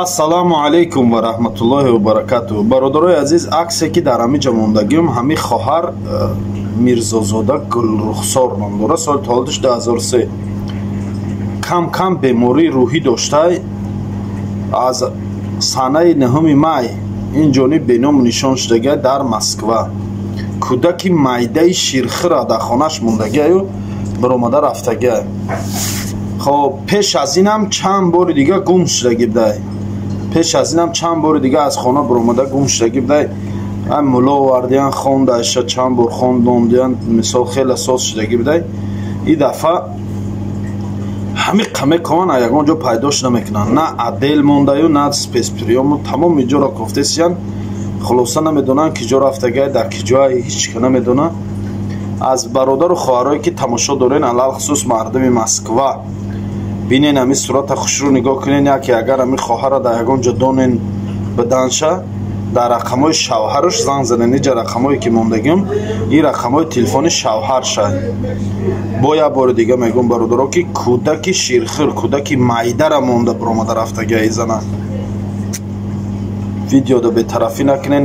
Ассалому алайкум ва раҳматуллоҳи ва баракатуҳ. Бародарои азиз, аксе ки дар ҳамин ҷо мондагиам, ҳамин хоҳар Мирзозода Гулрухсор ном дорад, соли таваллудаш 2003. Кам кам бемории рӯҳӣ доштай. Аз санаи 9 май ин ҷониб беному нишон шудагиай дар Москва. Кӯдаки майдаи ширхӯра дар хонааш мондагиаю баромада рафтагиай. Хоб, пеш аз инам чанд бори дига гум шудагӣ будай. Пеш аз инам чанд бори дига аз хона баромада гум шудагӣ будай. Мулло овардиян, хондаша, чанд бор хондондиян, мисол, хеле соз шудагӣ будай. И дафъа ҳамин қаме коман ягон ҷо пайдош намекунанд. На отдел мондаю, на спецприём у, тамоми ҷоро кофтесиян. Хулоса, намедонанд, ки ҷо рафтагай, дар ки ҷоа, ҳеч ка намедонанд. Аз бародару хоҳарое ки тамошо дорен, алалхусус мардуми Москва, бинен, ҳамин сурата хушрӯ нигоҳ кунен. Яке агар ҳамин хоҳара дар ягон ҷо донен, биданша, дар рақамҳои шавҳараш занг занен. Иҷа рақамҳое ки мондагим, ин рақамҳои телефони шавҳарша. Бо як бори дига мегӯм, бародаро, ки кӯдаки ширхӯр, кӯдаки майдара монда, биромада рафтагиаи зана. Видеода бетарафӣ накунен.